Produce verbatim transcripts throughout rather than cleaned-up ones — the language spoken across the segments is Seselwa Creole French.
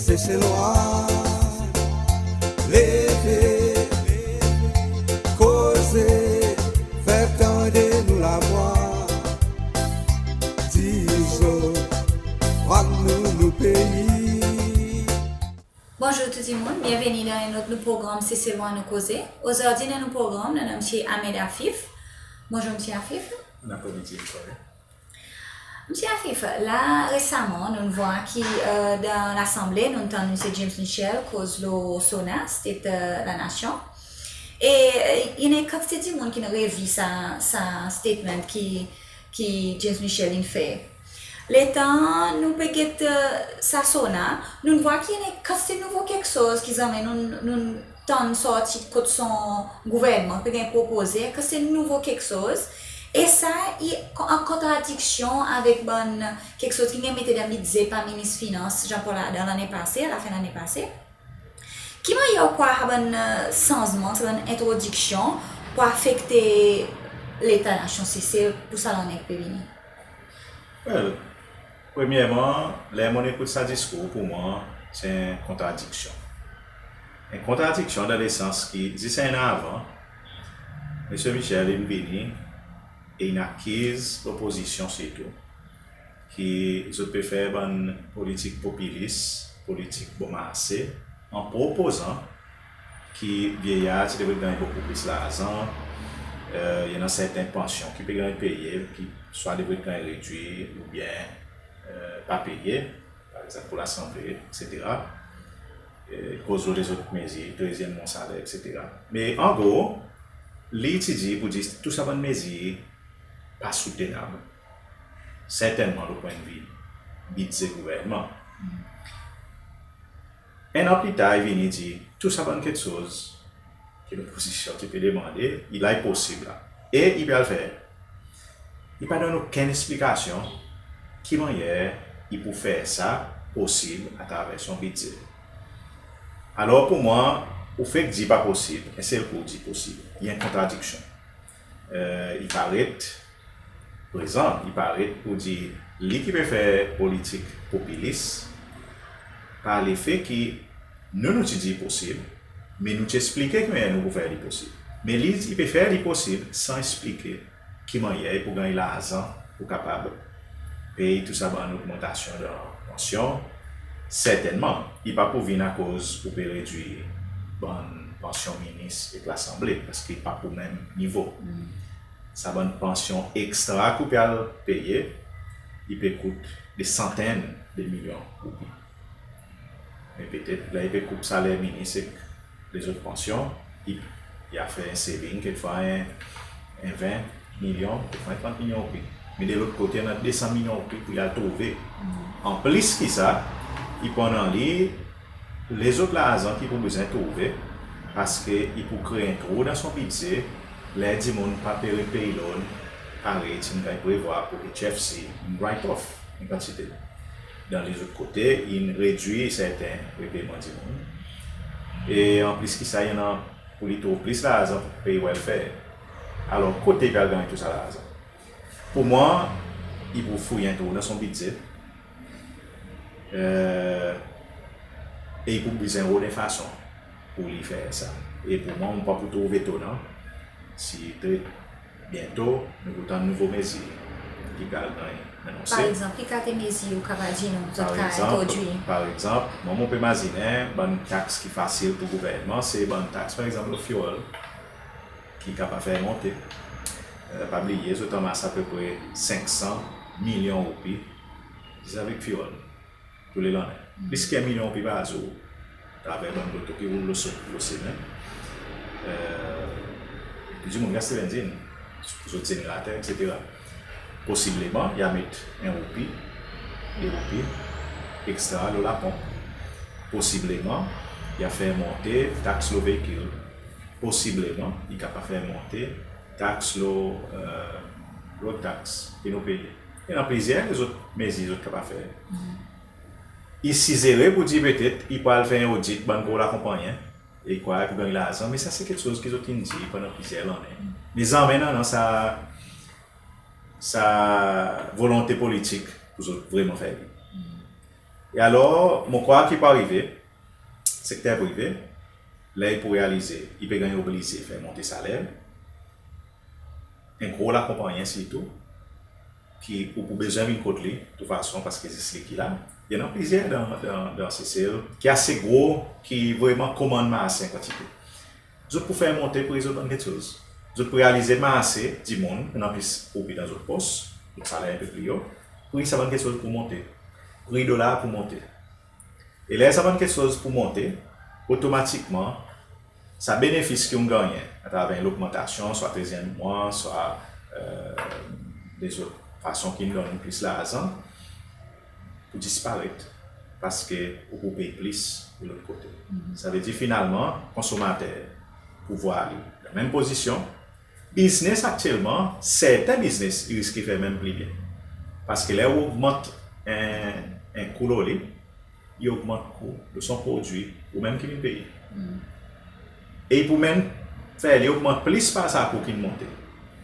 Seselwa, leve, koze, fer tande nou lavwa. Dir zot, vwar nou, nou pei. Bonzour tou dimoun, byenveni dan en lot nou progranm Seselwa nou koze. Ozordi dan nou progranm nou annan Msye Ahmed Afif. Bonzour Msye Afif. Bonn apremidi, Victoria. Msye Afif, la resaman nou'n vwar ki, e, dan Lasanble nou'n tann Msye James Michel koz lo SONA, State, e, Lanasyon. E, e, i annan en kantite dimoun ki'n revi sa, sa statement ki, ki James Michel in fer. Letan nou pe get, e, sa SONA, nou'n vwar ki i annan en kantite nouvo keksoz ki zanmen nou'n, nou'n tann sorti kot son gouvernman, pe ganny propoze, ki se nouvo keksoz. E sa i kon-, an kontradiksyon avek bann keksoz ki'n ganny mete dan Bidze par Minis Finans Jean-Paul Adam lannen pase, a lafen lannen pase. Ki mannyer ou krwar sa bann, e, sanzman, sa bann entrodiksyon pou afekte Leta Nasyon Sesel pour sa lannen ki pe vini? Well, premyerman, ler mon'n ekout sa diskour, pour mwan, se en kontradiksyon. En kontradiksyon dan lesans ki, zis en an avan, Msye Michel in vini e in akiz lopozisyon sirtou ki zot pe fer bann politik popilis, politik bon marse, an propozan ki vyeyar ti devret ganny bokou plis larzan, e, i annan serten pansyon ki pe ganny peye, ki swa devret ganny redwir oubyen, e, pa peye, par egzanp pour Lasanble, etsetera. E, koz lo lezot mezir, trezyenm mwan saler, etsetera. Me an gro, li ti dir pour dir tou sa bann mezir pa soutenab. Sertennman, lo pwennvi bidze gouvernman. En an pli tar, i vini dir tou sa bann keksoz ki lopozisyon ti pe demande, i la i posib la. E i pe al fer. I pa donn okenn eksplikasyon ki mannyer i pou fer sa posib atraver son bidze. Alor pour mwan, ou fek dir pa posib, en sel kou ou dir posib. I en kontradiksyon. E, i paret prezan, i paret pour dir li ki pe fer politik popilis, par lefe ki nou, nou ti dir posib, me nou ti eksplike ki mannyer nou pou fer li posib. Me li, i pe fer li posib san eksplike ki mannyer i pou ganny larzan pour kapab pey tou sa bann ogmantasyon dan pansyon. Sertennman, i pa pou vin akoz ou pe redwir bann pansyon minis ek Lasanble, paski i pa pou menm nivo. Sa bann pansyon ekstra ki ou pe al peye, i pe kout de santenn de milyon roupi. Me petet, ler i pe koup saler minis ek lezot pansyon, i, i a fer en saving, kekfwa en, en ven milyon, kekfwa en trant milyon roupi. Me de lot kote, i annan de san milyon roupi pour i al trouve. An plis ki sa, i pou annan li lezot larzan ki pou bezwen trouve, paski i pou kree en trou dan son bidze, ler dimoun pa pe repey loan, parey ti'n ganny prevwar pour HFC, in write off en kantite. Dan lezot kote, in redwir serten repeyman dimoun. E an plis ki sa, i annan pour li trouv plis larzan pour pey welfare. Alor, kote i pe al ganny tou sa larzan? Pour mwan, i pou fouy en trou dan son bidze. E, e i pou bezwen rod en fason pour li fer sa. E pour mwan, mon pa pou trouv etonan si tre byento nou pou tann nouvo mezir ki pe al ganny anonse. Par egzanp, ki kalite mezir ou kapab dir nou zot ka entrodwir? Par egzanp, mwan, mon pe mazinen bann taks ki fasil pour gouvernman, se bann taks, par egzanp, lo fuel, ki kapab fer monte. E, pa bliye, zot anmas apepre senk san milyon roupi zis avek fuel tou le lannen. Plis ki en milyon roupi par zour, atraver bann loto ki roul lo se-, lo semen. E, tou dimoun gaste benzin, zot zenerater, etsetera. Posibleman, i a met en roupi, de roupi ekstra lo laponp. Posibleman, i a fer monte taks lo veikil. Posibleman, i kapab fer monte taks lo, e, road tax ki nou peye. I annan plizyer lezot mezir zot kapab fer. I sizere pour dir petet i pou al fer en odit bann gro lakonpannyen, e i krwar i pou ganny larzan, me sa se keksoz ki zot in dir pandan plizyer lannen. Me zanmen annan sa, sa volonte politik pour zot vreman fer li. E alor, mon krwar ki pou arive, sekter prive, ler i pou realize i pe ganny oblize fer monte saler, en gro lakonpannyen sirtou, ki ou pou bezwen vin kot li, tou fason, paske zis li ki la. I annan plizyer dan, dan, dan Sesel ki ase gro, ki vreman komann marse en kantite. Zot pou fer monte pri zot bann keksoz. Zot pou realize marse dimoun, annan plis roupi dan zot pos, zot saler en pe pli o, pri sa bann keksoz pou monte. Pri dolar pou monte. E ler sa bann keksoz pou monte, otomatikman, sa benefis ki ou'n gannyen atraver logmantasyon, swa trezyenm mwan, swa, e, lezot fason ki'n donn ou plis larzan, pou disparet, paske ou pou pey plis de lot kote. Savedir finalman, konsonmater pou vwar li dan menm pozisyon. Biznes aktyelman, serten biznes i riske fer menm pli byen. Paske ler ou ogmant en, en kou lo li, i ogmant kou lo son prodwi ou menm ki vin peye. E i pou menm fer li ogmant plis par sa kou ki'n monte.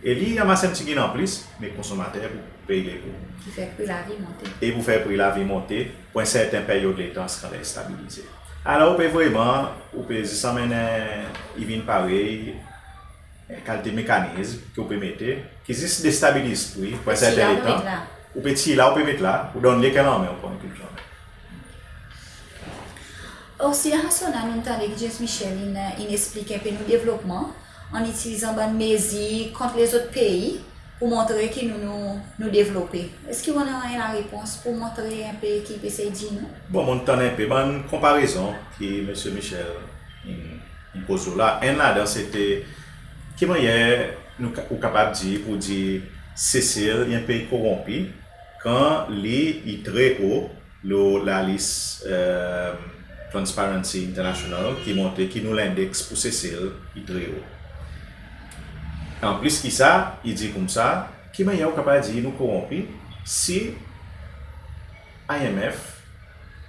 E li i anmas en pti gin an plis, me konsonmater pou pey le kou. Ki fer pri lavi monte. E pou fer pri lavi monte pou en serten peryod letan, ziska ler i stabilize. Alor ou pe vreman, ou pe zis anmenn en, i vin parey en kalite mekanizm ki ou pe mete, ki zis destabiliz pri pou en serten letan. Ou pe tir la, ou pe met la, ou donn li ek en lanmen, ou pran li tou zanmen. Osi, la sanmenn nou'n tande ki James Michel in, in eksplik en pe nou devlopman, an itilizan bann mezir kont lezot pei pour montre ki nou, nou, nou devlope. Eski ou annan en larepons pour montre en pe ki pe esey dir nou? Bon, mon'n tann en pe bann konparezon ki Msye Michel in, in koz lo la. Enn ladan se te ki mannyer nou ka, ou kapab dir pour dir Sesel i en pei koronpi, kan li i tre o lo lalis, e, Transparency International ki montre ki nou lendeks pour Sesel i tre o. An plis ki sa, i dir koumsa, ki mannyer ou kapab dir nou koronpi si I M F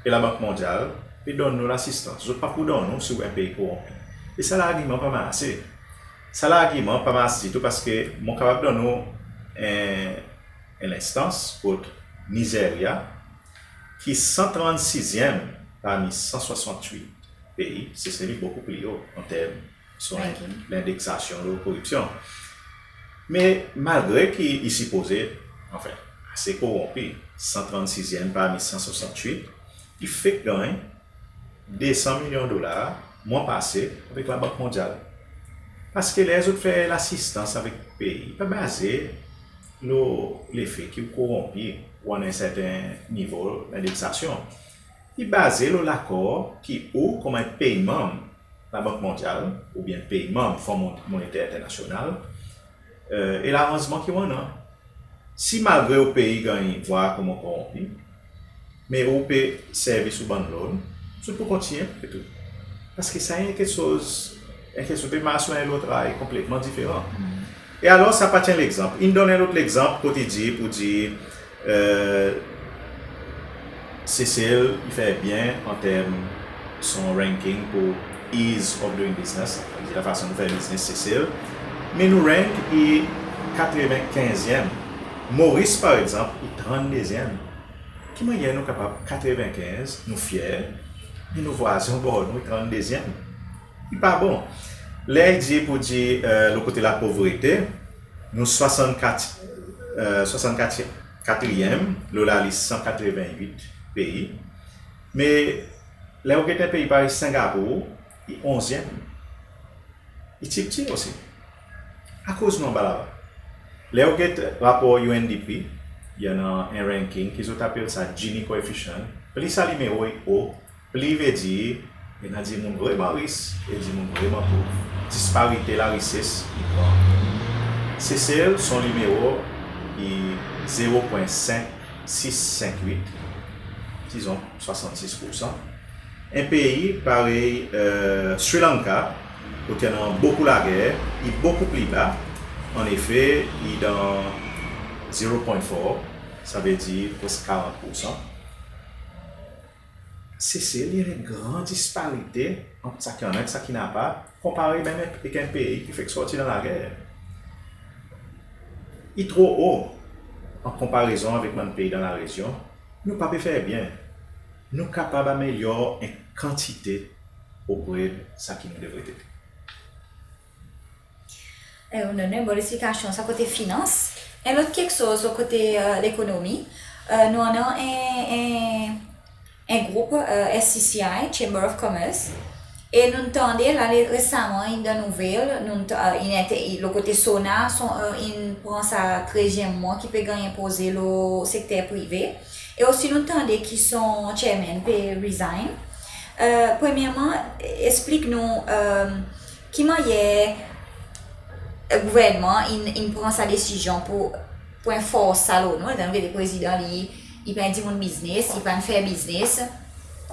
e Labank Mondyal pe donn nou lasistans, zot pa pou donn ou si ou en pei koronpi. E sa largiman pa marse. Sa largiman pa marse ditou, paske mon kapab donn ou en, en lenstans kot Nizeria, ki san trannsizyenm parmi san swasannwit pei, Sesel i bokou pli o an term son lendeksasyon lo koripsyon. Me malgre ki i sipoze, anfen, ase koronpi, san trannsizyenm parmi san swasannwit, i fek ganny de san milyon dolar mwan pase avek Labank Mondyal. Paske ler zot fer lasistans avek pei, pa baze lo lefe ki ou koronpi, ou annan en serten nivo lendeksasyon. I baze lo lakor ki ou, konman en pei manm Labank Mondyal, oubyen pei manm Fon Mon-, Monneter Enternasyonal, e, e laranzman ki ou annan. Si malgre ou pei ganny vwar konman koronpi, me ou pe servi sou bann loan, zot pou kontinyen pe tou. Paske sa i en keksoz, en keksoz pe mars lo en lot ray konpletman diferan. E alor, sa pa ti en legzanp. In donn en lot legzanp kot i dir pour dir, e, Sesel i fer byen an term son ranking pour ease of doing business, sa i dir lafason nou fer biznes Sesel. Me nou rank i katrevenkenz. Moris, par egzanp, i tranndezyenm. Ki mannyer nou kapab katrevenkenz, nou fyer, me nou vwazen obor nou i tranndezyenm? I pa bon. Ler i dir pour dir, e, lo kote lapovrete, nou swasannkat, e, swasannkatryenm lo lalis san katrevenwit pei. Me ler ou get en pei parey Singapour, i onzyenm. I ptipti osi. Akoz nou anba laba? Ler ou get rapor U N D P, i annan en ranking ki zot apel sa Gini coefficient. Pli sa limero i o, pli i vedir i annan dimoun vreman ris e dimoun vreman pov. Disparite larises i gran. Sesel, son limero i zero pwen senk sis senk wit, dizon swasannsis poursan. En pei parey, e, Sri Lanka, kot i annan bokou lager, i bokou pli ba. Annefe, i dan zero pwen four, savedir preski karant poursan. Sesel, i annan en gran disparite ant sa ki annan ek sa ki napa, konpare menm ek en pei ki fek sorti dan lager. I tro o an konparezon avek bann pei dan larezyon. Nou pa pe fer byen. nou kapab amelyor en kantite opre sa ki nou devret ete. E, ou donn en bon leksplikasyon sa kote finans. En lot keksoz lo kote, e, lekonomi, e, nou annan en, en, en group, e, S C C I, Chamber of Commerce, e nou'n tande la le-, resaman in dan nouvel, nou'n t-, e, in ete-, i, lo kote SONA, son, e, in pran sa trezyenm mwan ki pe ganny enpoze lo sekter prive. E osi nou'n tande ki son chairman pe resign. E, premyerman, eksplik nou, e, ki mannyer, e, gouvernman in, in pran sa desizyon pour, pour enforce sa lo nou, etan donn ki prezidan li, i pa en dimoun biznes, i pa'n fer biznes,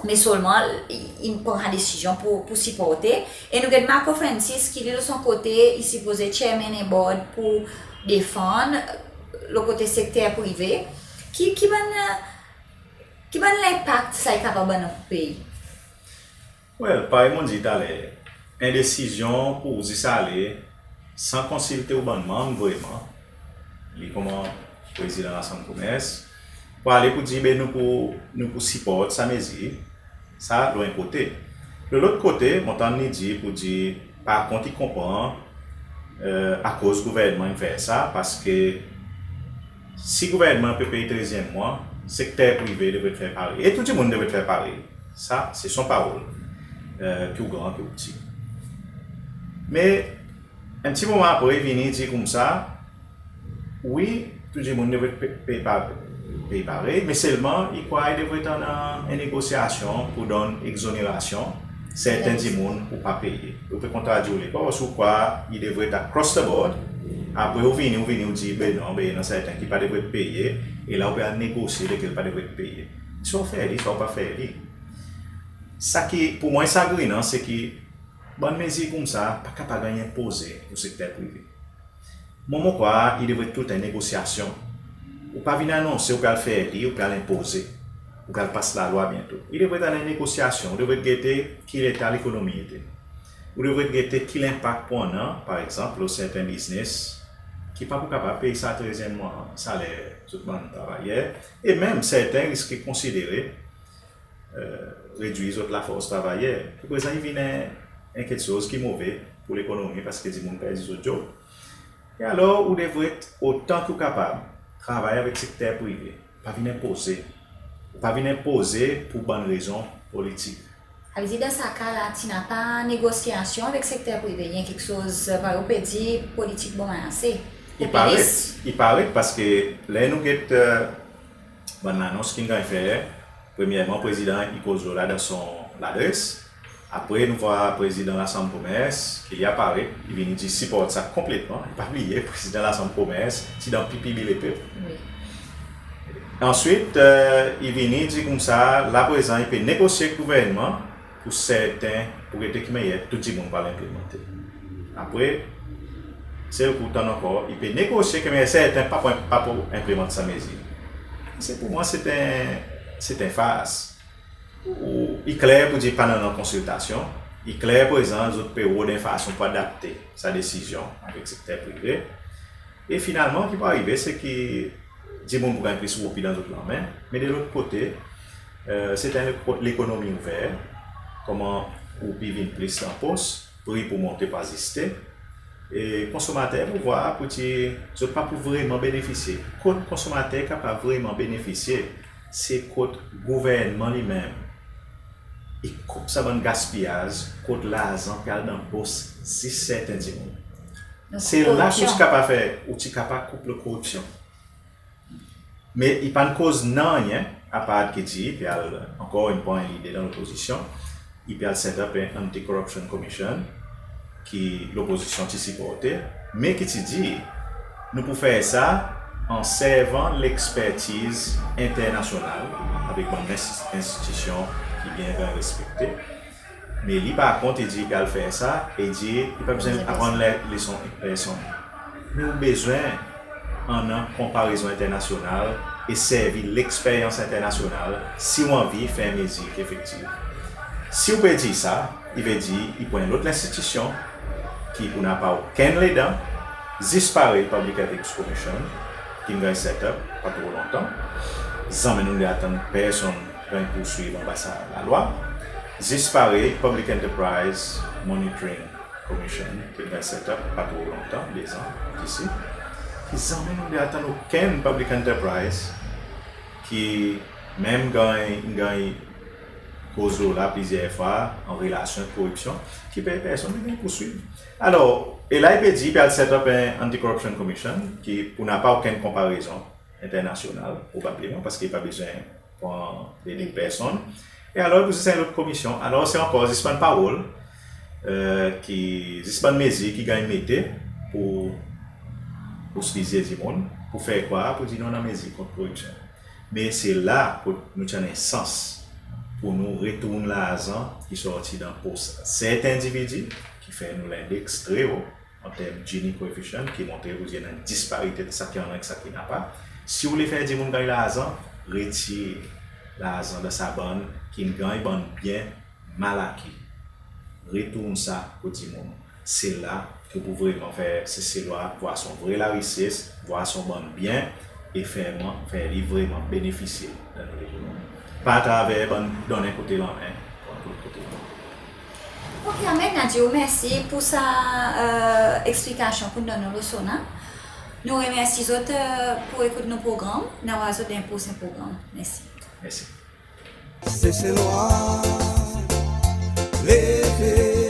me selman i, in pran sa desizyon pour, pour siporte. E nou get Marco Francis ki li lo son kote, i sipoze chairman en board pour defann lo kote sekter prive. Ki, ki bann, ki bann lenpak sa i kapab annan pour pei? Well, parey mon'n dir taler, en desizyon pour zis ale san konsilte ou bann manm vreman, li konman prezidan Lasanm Komers, pour ale pour dir, be, nou pour, nou pour siport sa mezir, sa lo en kote. Lo lot kote, mon tann li dir pour dir, par kont, i konpran, e, akoz gouvernman in fer sa, parski si gouvernman pe pey trezyenm mwan, sekter prive devret fer parey. E tou dimoun devret fer parey. Sa, se son parol, e, ki ou gran, ki ou pti. Me, en pti moman apre, i vini dir koumsa, wi, tou dimoun devret pe-, pey pa-, pey parey, me selman, i krwar i devret annan en negosyasyon pour donn egzonerasyon serten dimoun pour pa peye. Ou pe kontradir ou lekor, si ou krwar i devret across the board, apre ou vini, ou vini, ou dir, be non, be, i annan serten ki pa devret peye, e la ou pe al negosye lekel pa devret peye. Swa ou fer li, swa ou pa fer li. Sa ki, pour mwan, sagrinan, se ki bann mezir koumsa pa kapab ganny enpoze lo sekter prive. Mwan, mon krwar i devret tou en negosyasyon. Ou pa vin anonse ou pe al fer li, ou pe al enpoze, ou pe al pas lalwa byento. I devret annan en negosyasyon, ou devret gete ki leta lekonomi ete. Ou devret gete ki lenpak pou annan, par egzanp, lo serten biznes ki pa pou kapab pey sa trezyenm mwan saler zot bann travayer, e menm serten riske konsidere e, redwir zot lafors travayer. Prezan i vin en, en keksoz ki move pour lekonomi parski dimoun perdi zot dyob. E alor, ou devret, otan ki ou kapab, travay avek sekter prive. Pa vin enpoze. Pa vin enpoze pour bann rezon politik. Sa i vedir, dan sa ka la, ti napa negosyasyon avek sekter prive, i en keksoz, e, parey ou pe dir, politik bon mannyer. I paret, i paret parski ler nou get, e, bann lanons ki'n ganny fer, premyerman, prezidan i koz lo la dan son ladres. Apre, nou vwar prezidan Lasanm Komers, ki li aparet, i vini dir siport sa konpletman. I pa bliye, prezidan Lasanm Komers ti dan pipi Lepep. Wi. Answit, e, i vini dir koumsa, la prezan, i pe negosye ek gouvernman, pour serten, pour gete ki mannyer tou dimoun pou al enplimante. Apre, sel kou ou tann ankor, i pe negosye ki mannyer serten pa pou, pa pou enplimant sa mezir. Se, pour mwan, se en, se en fars. Ou, i kler pour dir pa annan konsiltasyon. I kler prezan zot pe rod en fason pour adapte sa desizyon avek sekter prive. E finalman, ki pou arive, se ki dimoun pou ganny plis roupi dan zot lanmen, me de lot kote, e, se en leko-, lekonomi ouver, konman roupi vin plis dan pos, pri pou monte, pou aziste, e konsomater pou vwar pour dir zot pa pou vreman benefisye. Kot konsomater kapab vreman benefisye, se kot gouvernman li menm i koup sa bann gaspiyaz, kot larzan pe al dan bos zis serten dimoun. Se la ki ou ti kapab fer, ou ti kapab koup lo koripsyon. Me i pa'n koz nanryen, apard ki dir i pe al, ankor enn fwa, pran lide dan lopozisyon, i pe al set up en Anti-Corruption Commission, ki lopozisyon ti siporte, me ki ti dir nou pou fer sa an servan lekspertiz enternasyonal avek bann ensti-, enstitisyon ki byen ganny respekte. Me li, par kont, i dir i pe al fer sa, e i dir i pa bezwen aprann le-, leson ek personn. Me ou bezwen annan konparezon enternasyonal e servi leksperyans enternasyonal si ou anvi fer mezir ki efektiv. Si ou pe dir sa, i vedir i pou en lot lenstitisyon ki pou napa okenn ledan, zis parey Public Ethics Commission ki'n ganny set up pa tro lontan. Zanmen nou'n atann personn ganny pourswiv anba sa lalwa. Zis parey Public Enterprise Monitoring Commission ki'n ganny set up pa tro lontan, de zan disi, ki zanmen nou'n atann okenn public enterprise ki menm ganny, ganny koz lo la plizyer fwa an relasyon ek koripsyon, ki pe, personn pe ganny pourswiv. Alor, e la i pe dir i pe al set up en Anti-Corruption Commission ki pou napa okenn konparezon enternasyonal, probableman, paski i pa bezwen pran de, de personn. E alor, pou zis en lot komisyon. Alor, se ankor zis bann parol, e, ki, zis bann mezir ki ganny mete pour, pour sklizye dimoun, pour fer krwar, pour dir nou annan mezir kont koripsyon. Me se la kot nou ti annan sans pour nou retourn larzan ki sorti dan pos serten endividi, ki fer nou lendeks tre o an term Gini coefficient, ki montre pour dir annan disparite ant sa ki annan ek sa ki napa. Si ou le fer dimoun ganny larzan, retir larzan dan sa bann ki'n ganny bann byen mal aki. Retourn sa kot dimoun. Se la ki pou vreman fer Seselwa vwar son vre larises, vwar son bann byen, e fer, fer li vreman benefisye dan nou lekonomi. Pa atraver bann donnen kote lanmen, pran kot kote lanmen. Ok, Ahmed, nou dir ou mersi pour sa, e, eksplikasyon ki ou'n donn nou lo SONA. Nou remersye zot, e, pour ekout nou progranm. Nou a war zot dan en prosen progranm. Mersi. Mersi. Seselwa, leve.